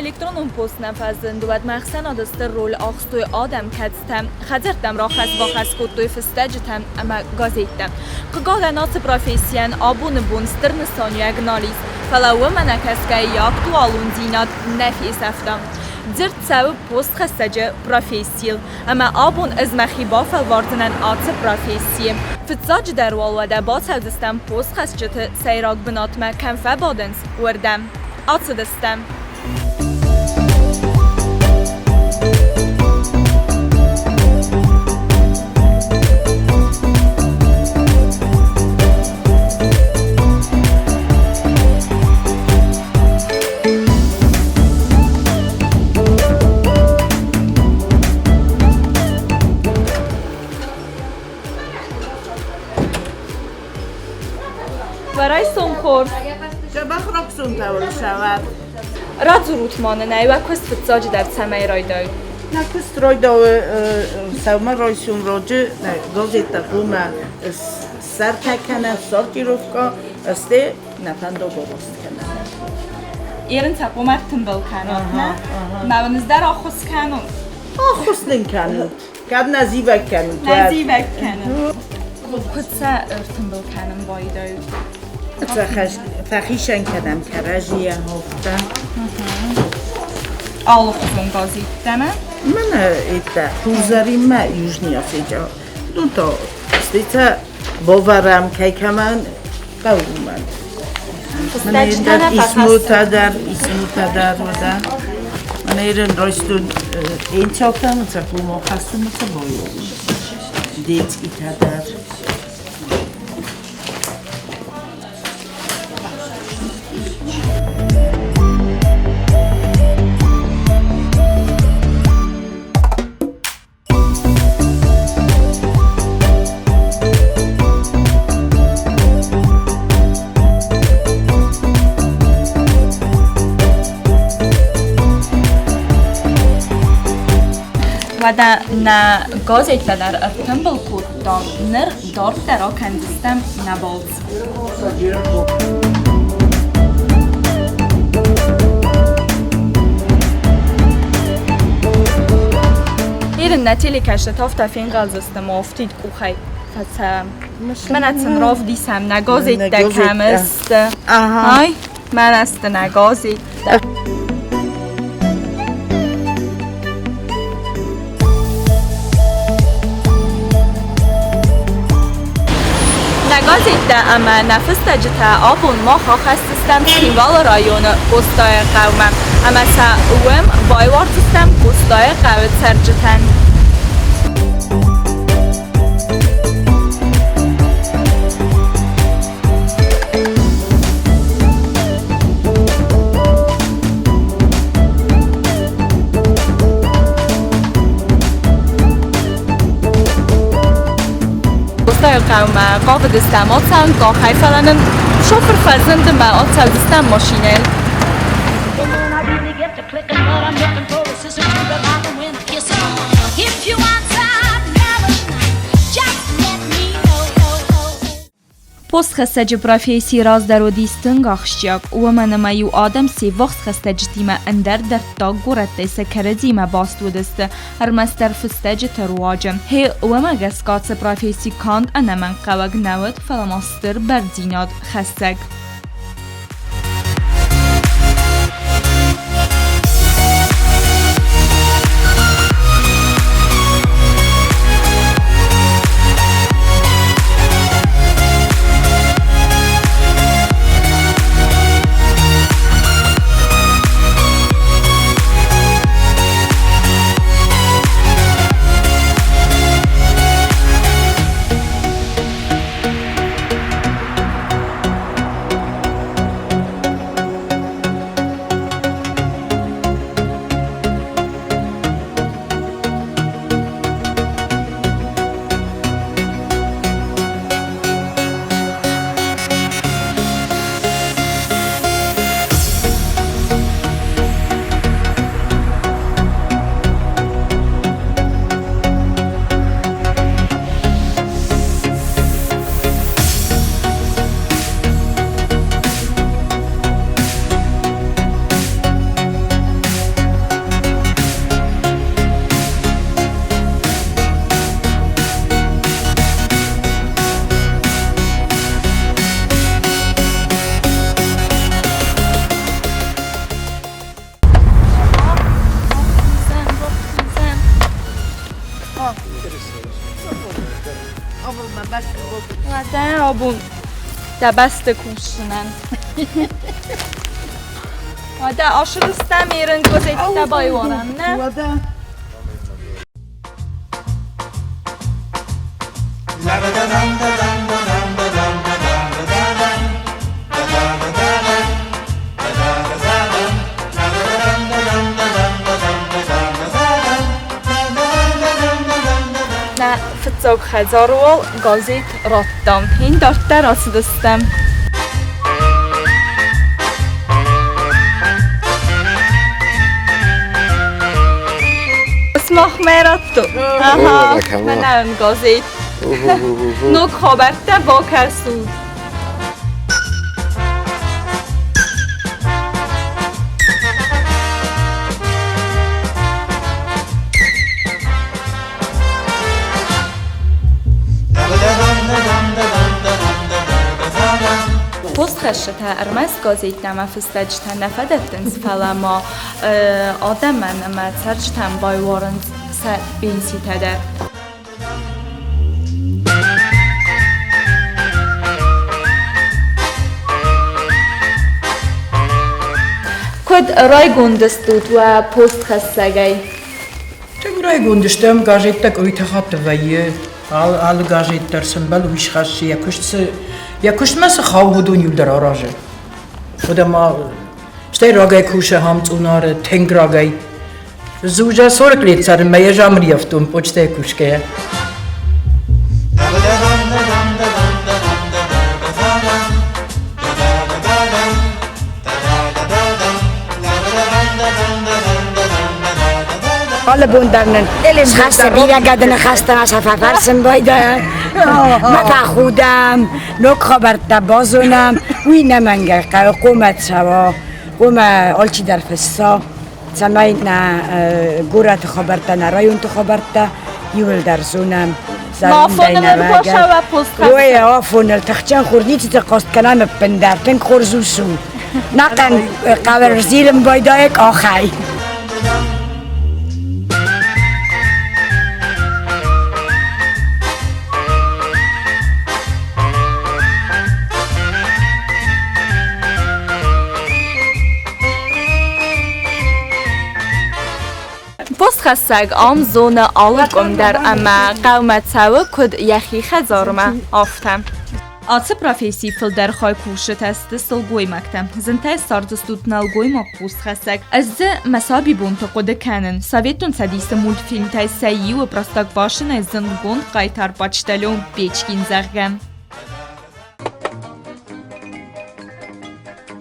Электронон пост нӕ фӕзынд, уӕдмӕ ӕхсӕнады стыр роль ахстой адӕм, кӕцытӕ хӕдзӕрттӕм рахӕсс-бахӕсс кодтой фыстӕджытӕ ӕмӕ газеттӕ. Хъыгагӕн, ацы профессийӕн абоны бон стыр нысаниуӕг нал ис, фӕлӕ уымӕ нӕкӕсгӕйӕ йӕ актуалондзинад нӕ фесӕфта. Дзырд цӕуы постхӕссӕджы профессийыл, ӕмӕ абон ӕз мӕхи бафӕлвардзынӕн ацы профессийы. Фыццаджыдӕр уал уӕдӕ бацӕудзыстӕм постхӕсджыты сӕйраг бынатмӕ кӕм фӕбадынц, уырдӕм. Ацыдыстӕм. Райсом хорз. Дзӕбӕх рохсунтӕ сӕвӕр. Радзурут ма нын, ай уӕ куыст фыццаджыдӕр цӕмӕй райдайут? Нӕ куыст райдауы сӕумӕрайсом раджы газеттӕ хъуамӕ сӕртӕ кӕнӕ сортировкӕ, стӕй нӕ фӕндаг араст кӕнӕм. Ерын сӕ хъуамӕ ӕртымбыл кӕнут, нӕ? Мӕ уын ӕз дӕр ӕххуыс кӕнон. Ӕххуыс нын кӕнут. Кӕд нӕ зивӕг кӕнут, Нӕ зивӕг кӕнын. Куыд сӕ ӕртымбыл кӕнын байдайут? Фӕхицӕн кӕнӕм кӕрӕдзийӕ афтӕ. Алыхуызон газеттӕ ма? Мӕнӕ это Хурзӕринмӕ Южный Осетия. Ну то стӕй бавӕрӕм кӕй кӕмӕн хъӕуы, уымӕн. Исмутӕ дӕр, исмутӕ дӕр, уӕдӕ. Мӕнӕ ирын райстон энцалтӕ, цӕхума хӕссун цӕбойо. Детскитӕ дӕр. Уӕдӕ нӕ газеттӕ дӕр ӕртымбыл кодтам, ныр дарддӕр акӕндзыстӕм нӕ балц. Ирын нӕ телекӕсджытӕ афтӕ фенгъӕлдзыстӕм афтид къухӕй фӕцӕрӕм. Мӕнӕ сын равдисӕм нӕ газеттӕ кӕм сты. Ай, мӕнӕ сты нӕ газеттӕ. Нӕ газеттӕ ӕмӕ нӕ фыстӕджытӕ абон мах ахӕсдзыстӕм Цхинвалы районы Къостайы хъӕумӕ ӕмӕ сӕ уым байуардзыстӕм Къостайы хъӕуы цӕрджытӕн. Къостайыхъӕумӕ хъавыдыстӕм ацӕуын къахӕй, фӕлӕ нын шофыр фӕзынд ӕмӕ ацӕудзыстӕм машинӕйыл. Постхӕссӕджы професси раздӕр уыдис тынг ахсджиаг, уымӕн ӕмӕ-иу адӕм се ввахс хӕстӕджытимӕ ӕндӕр дӕрддаг горӕттӕй сӕ кӕрӕдзимӕ баст уыдысты, ӕрмӕстдӕр фыстӕджыты руаджы. Гъе, уымӕ гӕсгӕ ацы професси канд ӕнӕмӕнгхъӕуӕг нӕ уыд, фӕлӕ ма стыр бӕрндзинад хӕссӕг. Уӕдӕ абон дӕ бӕсты кусынӕн. Уӕдӕ ашырыстӕм ерын газеттӕ байуарӕм, нӕ? Уӕдӕ. Нӕ фыццаг хӕдзары уал газет радтам. Хин дарддӕр ацыдыстӕм. Сымахмӕ радтон. Ага, мӕнӕн газет. Ног хабӕрттӕ бакӕсут. Постхӕсджытӕ ӕрмӕст газеттӕ ӕмӕ фыстӕджытӕ нӕ фӕдӕттынц, фӕлӕ ма адӕмӕн ӕмӕ цӕрджытӕн байуарынц сӕ пенситӕ дӕр. Куыд райгонд стут уӕ постхӕссӕгӕй? Тынг райгонд стӕм, газеттӕ къуыриты хатты вӕййы. Алы газет дӕр сӕмбӕлы, уый схӕссы, йӕ куыст цы, йӕ куыстмӕ цы хауы, уыдон иу дӕр аразы. Уӕдӕ ма стӕй рагӕй кусы ахӕм цъунары, тынг рагӕй. Зуза 40 лет цӕрынмӕ йӕ замырйӕфтон почтӕйы кусгӕйӕ. Алы бон дӕр нын схӕссы бирӕ гӕды ныхӕстӕ сӕ фӕфӕрсын байдайӕм, ма фӕхудӕм, ног хабӕрттӕ базонӕм. Уый нӕмӕнгӕй хъӕуы хъомӕ цӕуа, хъомӕ алчидӕр фысса, цӕмӕй нӕ горӕты хабӕрттӕ, нӕ районты хабӕрттӕ иуылдӕр зонӕм. Ой, афоныл тыхджын хур ницы хъаст кӕнӕм ӕппындӕр, тынг хорз ус у. Нӕхъӕн хъӕуы зилын байдайы къахӕй. Постхӕссӕг ам зоны алы къуым дӕр ӕмӕ хъӕумӕ цӕуы куыд йӕхи хӕдзармӕ, афтӕ. Ацы профессийы фылдӕр хай кусджытӕ сты сылгоймӕгтӕ. Зынтӕй цардыстут нӕлгоймаг постхӕссӕг. Ӕз дзы мӕ сабибонты хъуыды кӕнын. Советон Цӕдисы мультфильмтӕй сӕ иуы Простоквашино зындгонд хъайтар почтальон Печкин, зӕгъгӕ.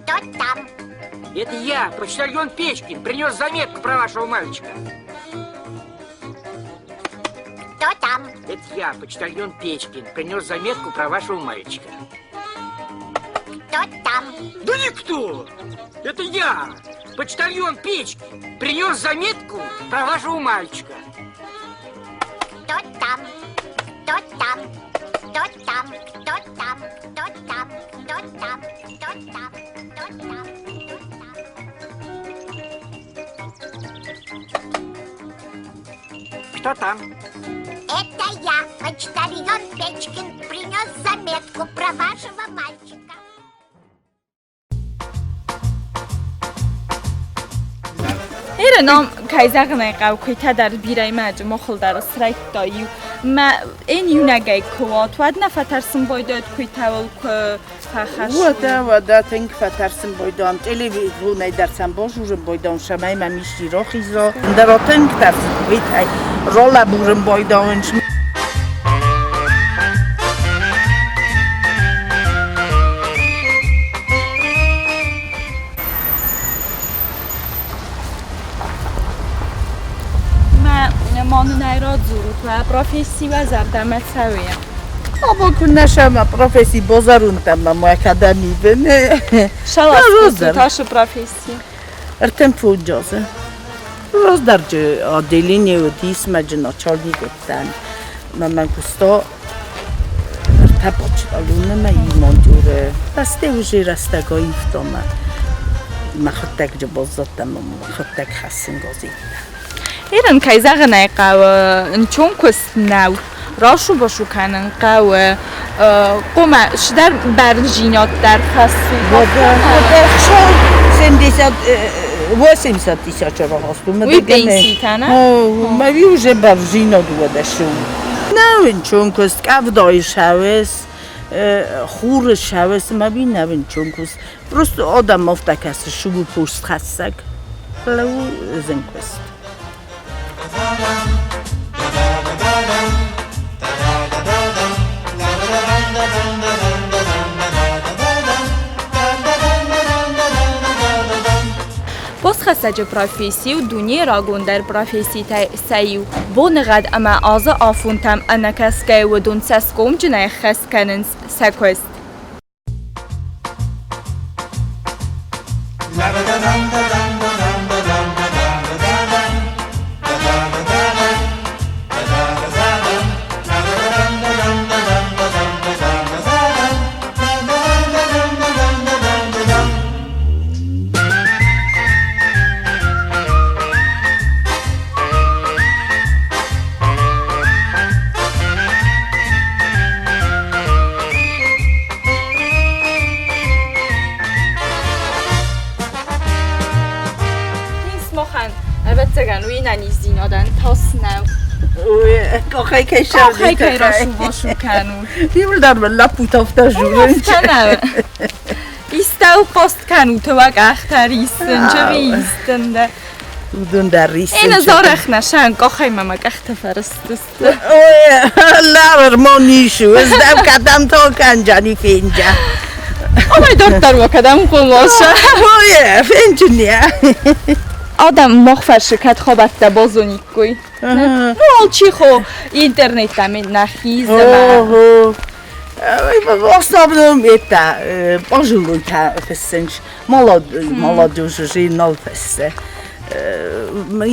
Кто там? Это я, почтальон Печкин, принес заметку про вашего мальчика. Кто там? Это я, почтальон Печкин, принес заметку про вашего мальчика. Кто там? Да никто! Это я, почтальон Печкин, принес заметку про вашего мальчика. Кто там? Кто там? Кто там? Кто там? Кто там? Кто там? Кто там? Кто там? Кто там? Кто там? Это я, почтальон Печкин, принес заметку про вашего мальчика. Ерын ам, кӕй зӕгъын ӕй хъӕуы, куыйтӕ дӕр бирӕимӕ мохыл дӕр срӕйдта иу. Мӕ эн иунӕгӕй куы уат, уӕд нӕ фӕтӕрсын байдайут куыйтӕуыл куы фӕхӕссут. Уӕдӕ, уӕдӕ тынг фӕтӕрсын байдам. Телевизонӕй дӕр сӕм базурын байдам, цӕмӕй мӕм исчи рахиза. Ӕндӕр тынг тӕрсын куыйтӕй ралӕбурын байдауынц. Мӕ ма нын ӕй радзурут, уӕ професси уӕ зӕрдӕмӕ цӕуы? Абон куыннӕ сӕ професси базарунтӕм мӕ академийы. Шаласкусут ашы професси? Ӕртын фондз Раздӕр отделение уыдис мӕджы начальник уыдтӕн. Мӕ куыста ӕртӕ почтальоны мӕ иу монтёры. Рӕстӕг уже рӕстӕг аивта мӕ мӕхуыдтӕг баззадтӕн ӕмӕ мӕхуыдтӕг хӕссын газеттӕ. Ирын, кӕй зӕгъын ӕй хъӕуы, ӕнцон куыст нӕу. Расу-басу кӕнын хъӕуы, хъуамӕ цыдӕр бӕрндзинад дӕр хӕссут. 70, 80 тысячи рахасту. Уый пенситӕ, нӕ? Мӕ уже бӕрндзинад уӕдӕ цы у. Нӕ куыст, къӕвдайы сӕвӕс, хуры сӕвӕс, мӕ нӕ куыст. Просто адӕм афтӕ кӕсы, цы у постхӕссӕг. Фӕлӕ у зын куыст. Постхӕссӕджы професси у дунейы рагондӕр професситӕй сӕ иу. Боныгъӕд ӕмӕ азы афонтӕм ӕнӕкӕсгӕйӕ уыдон цӕсгомджынӕй ӕххӕст кӕнынц сӕ куыст. Махӕн, ӕвӕццӕгӕн, уый ӕнӕниздзинадӕн тас нӕу. Къахӕй кӕй Къахӕй кӕй расу-басу кӕнут. Иуылдӕр мын лӕппутӕ афтӕ журынц. Афтӕ нӕ. Истӕу хъаст кӕнут, уӕ къӕхтӕ риссын, чыви истын дӕ. Уыдон дӕр риссын. Ӕнӕ зарӕх нӕ сӕн къахӕй мӕ мӕ къӕхтӕ фӕрыстысты. Лавр мон ис, ӕз дӕм кӕдӕм то кӕнджани фенджа. Омай дарддӕр уӕ кӕдӕм хъомоса. Ой, фенджыня. Адӕм мах фӕрсы, кӕд хабӕрттӕ базониккой. Ну, алчи хо интернеттӕм нӕхи зӕмӕ. В основном это пожилой фыссынц, молодежи нал фыссы.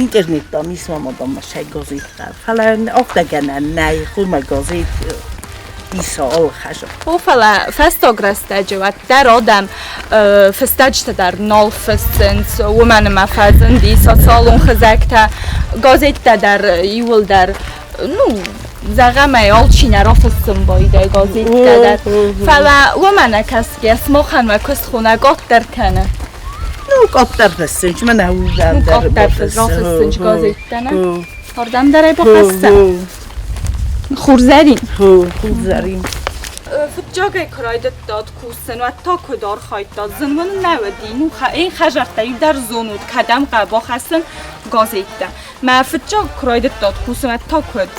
Интернеттӕм ис мамадам се газеттӕ. Фӕлӕ афтӕ гӕнӕн нӕй, хурмӕ газет иса алхӕзы. О, фӕлӕ фӕстаг рӕстӕджы уӕддӕр адӕм фыстӕджытӕ дӕр нал фыссынц, уымӕн ӕмӕ фӕзынди социалон хызӕгтӕ, газеттӕ дӕр иууылдӕр, ну, зӕгъӕм ӕй, алчи нӕ рафыссын байдайы газеттӕ дӕр. Фӕлӕ уымӕ нӕ кӕсгӕ, сымахӕн уӕ куыст хонӕг къаддӕр кӕны. Ну, къаддӕр фыссынц, мӕнӕ уырдӕм дӕр Къаддӕр рафыссынц газеттӕ, нӕ? Ардӕм дӕр ӕй бахӕссӕм. Хурзӕрин. Хурзӕрин. Фыццагӕй куы райдыдтат кусын, уӕд та куыд архайдтат? Зын уын нӕ уыди? Ну, ин хӕзӕрттӕ иу дӕр зонут, кӕдӕм хъӕуы бахӕссын газеттӕ. Мӕ фыццаг куы райдыдтат кусын, уӕд та куыд?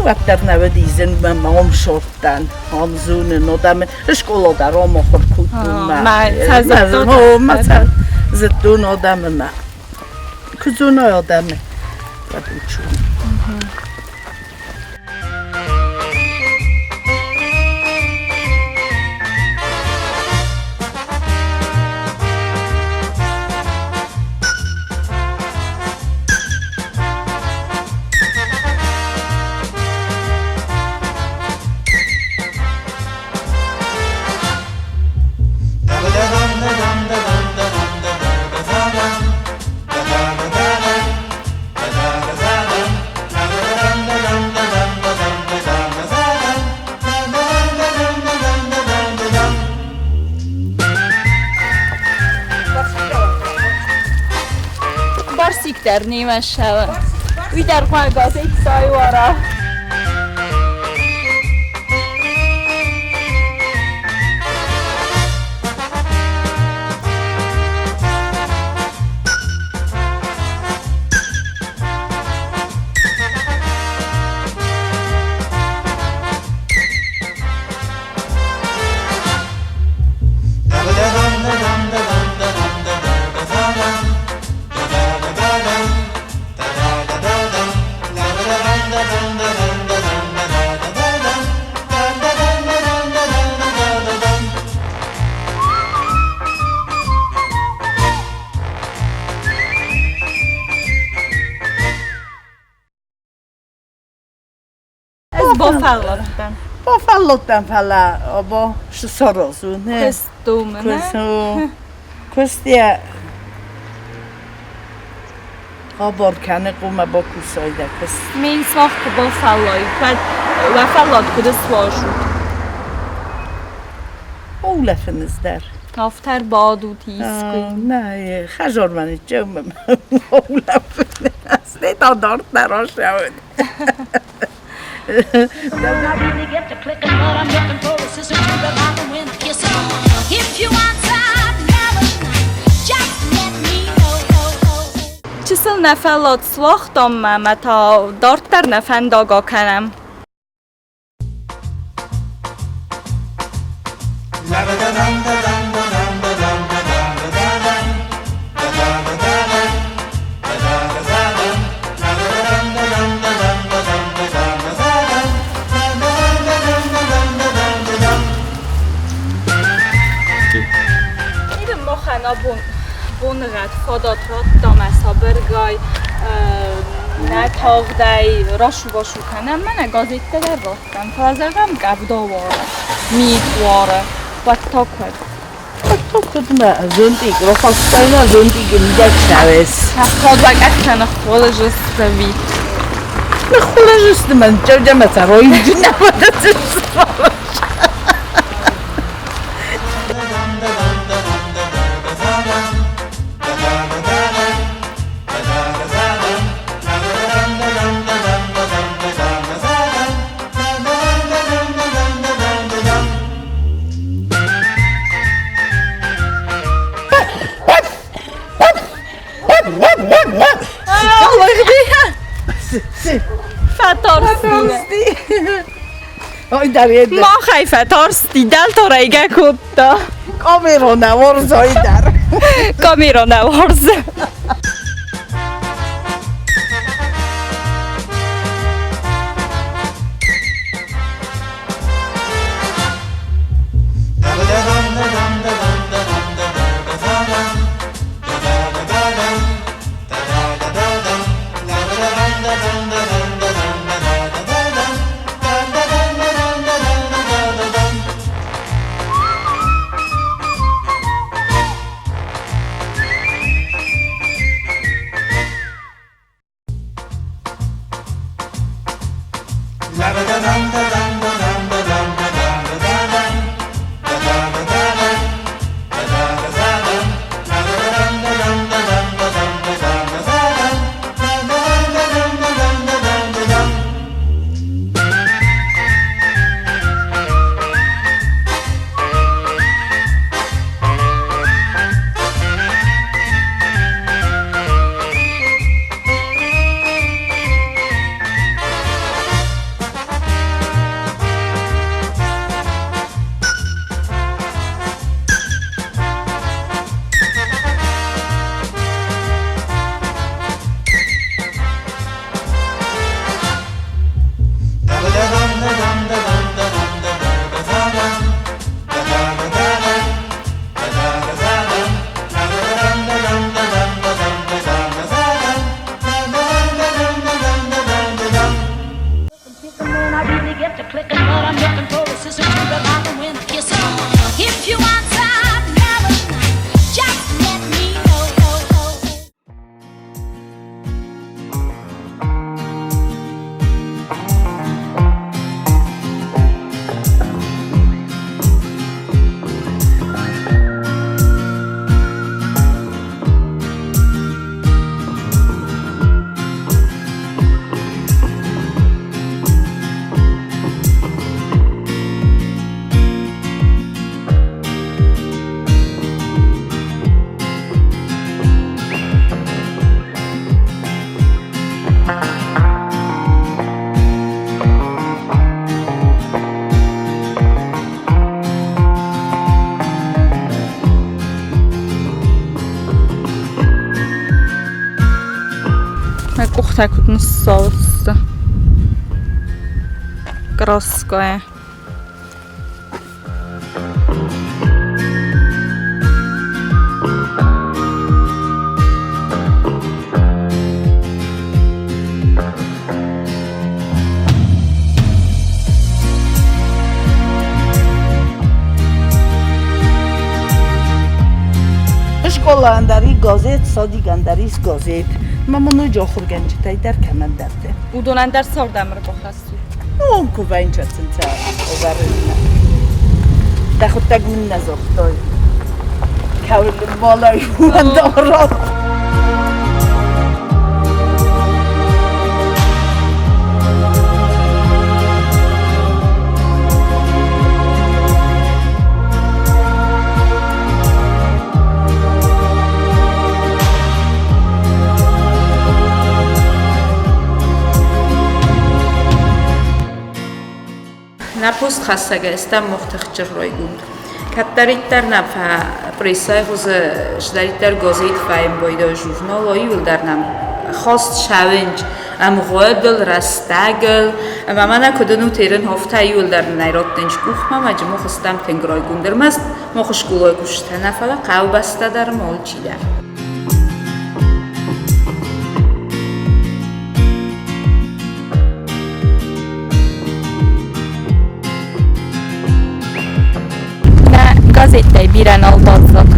Уӕддӕр нӕ уыди зын мӕ ам сордтӕн, ам зонын, одӕм скъола дӕр ам ахуыр кодтон. Мӕ зыдтон. Мӕ зыдтон адӕмы мӕ. Куы зоной адӕмы, уӕд учон. Барсик дӕр немӕ ссӕуы. Уый дӕр хъуамӕ газет сайуара. Ez bafallattam. Bafallattam фӕлӕ або саразу. Куысту мӕнӕ. Куыстия. Хабар кӕны хъумӕ бакусай дӕ куыст. Мин сымах куы бафӕллайут, уӕд уӕ фӕллад куыд суазут? Улӕфынц дӕр. Афтӕ ӕрбадут искуы. Нӕ, хӕдзармӕ ныццӕуӕм улӕфын. Та дарддӕр ацӕуын. Чысыл нӕ фӕллад суагътам ӕмӕ та дарддӕр нӕ фӕндаг акӕнӕм. Махӕн абон боныгъӕд фадат радта мӕ сабыргай нӕ тагъдӕй расу-басу кӕнӕм, мӕнӕ газеттӕ дӕр раттӕм, фӕлӕ зӕгъӕм, къӕвда уары, мит уары, уӕд та куыд? Уӕд та куыд мӕ зонтик рахастай, зонтикы мидӕг сӕвӕс. Хъӕддаг ӕхсӕ ныххуылыжысты ви? Ныххуылыжысты мӕн, чӕвджӕмӕ цӕройджы нӕ Фӕтарсти. Ой, дӕр Махӕй фӕтарсти, дӕлтарӕйгӕ кодта. Камера нӕ уарзы дӕр. Камера нӕ уарзы. If you want some loving, just let me know. Мӕ къухтӕ куыд ныссалдысты. Краскӕйӕ. Скъола ӕндӕр и газет, садик ӕндӕр ис газет. Ма мын ноджы ахуыргӕнджытӕй дӕр кӕмӕндӕрты. Уыдонӕн дӕр цӕуырдӕм ӕрбахӕссут? Ну, кувӕнчӕцынтӕ ӕвӕрынмӕ. Дӕхуыдтӕг мын нӕ загътай. Кӕуыл малай уӕндӕрат. Нӕ постхӕссӕг стӕм мох тыхджын райгонд. Кӕддӕриддӕр нӕ прессӕйы хуызы сдӕриддӕр газет фӕембойдой журнал, иуылдӕр нӕм хаст сӕвынч ӕмгъуыдыл, рӕстӕгыл. Ӕмӕ мӕнӕ куыд ын у терын хофтӕ иуылдӕр нын ӕраттынч къухмӕ, мӕ джымох стӕм тынг райгонд. Ӕрмӕст мох скъолайы куыстӕ нӕ, фӕлӕ хъӕубӕстӕ дӕр ма алчидӕр. Нӕ газеттӕй бирӕ нал баззад.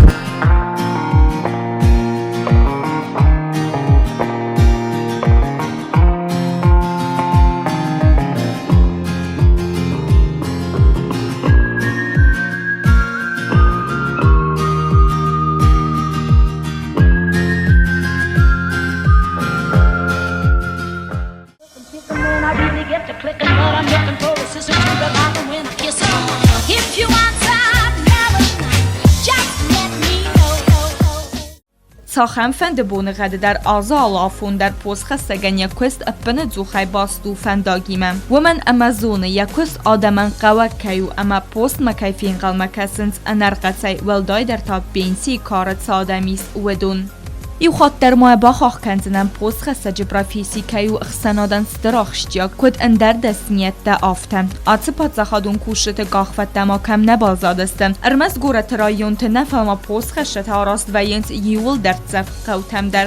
Цахӕмфӕнды боныгъӕды дӕр азы алы афон дӕр постхӕссӕгӕн йӕ куыст ӕппынӕдзухӕй баст у фӕндагимӕ. Уымӕн ӕмӕ зоны, йӕ куыст адӕмӕн хъӕуӕг кӕй у ӕмӕ постмӕ кӕй фенхъӕлмӕ кӕсынц ӕнӕрхъӕцӕй, уӕлдайдӕр та пенсийы кары цы адӕм ис, уыдон. Иу хатт дӕр ма бахахх кӕндзынӕн, постхӕссӕджы професси кӕй у ӕхсӕнадӕн стыр ахсджиаг, куыд ӕндӕр дӕсныйӕдтӕ, афтӕ. Ацы паддзахадон кусджыты къахвӕдтӕ ма кӕм нӕ баззадысты. Ӕрмӕст горӕты районты нӕ, фӕлӕ ма постхӕссӕтӕ арӕзт вӕййынц иууыл дӕрддзӕф хъӕутӕм дӕр.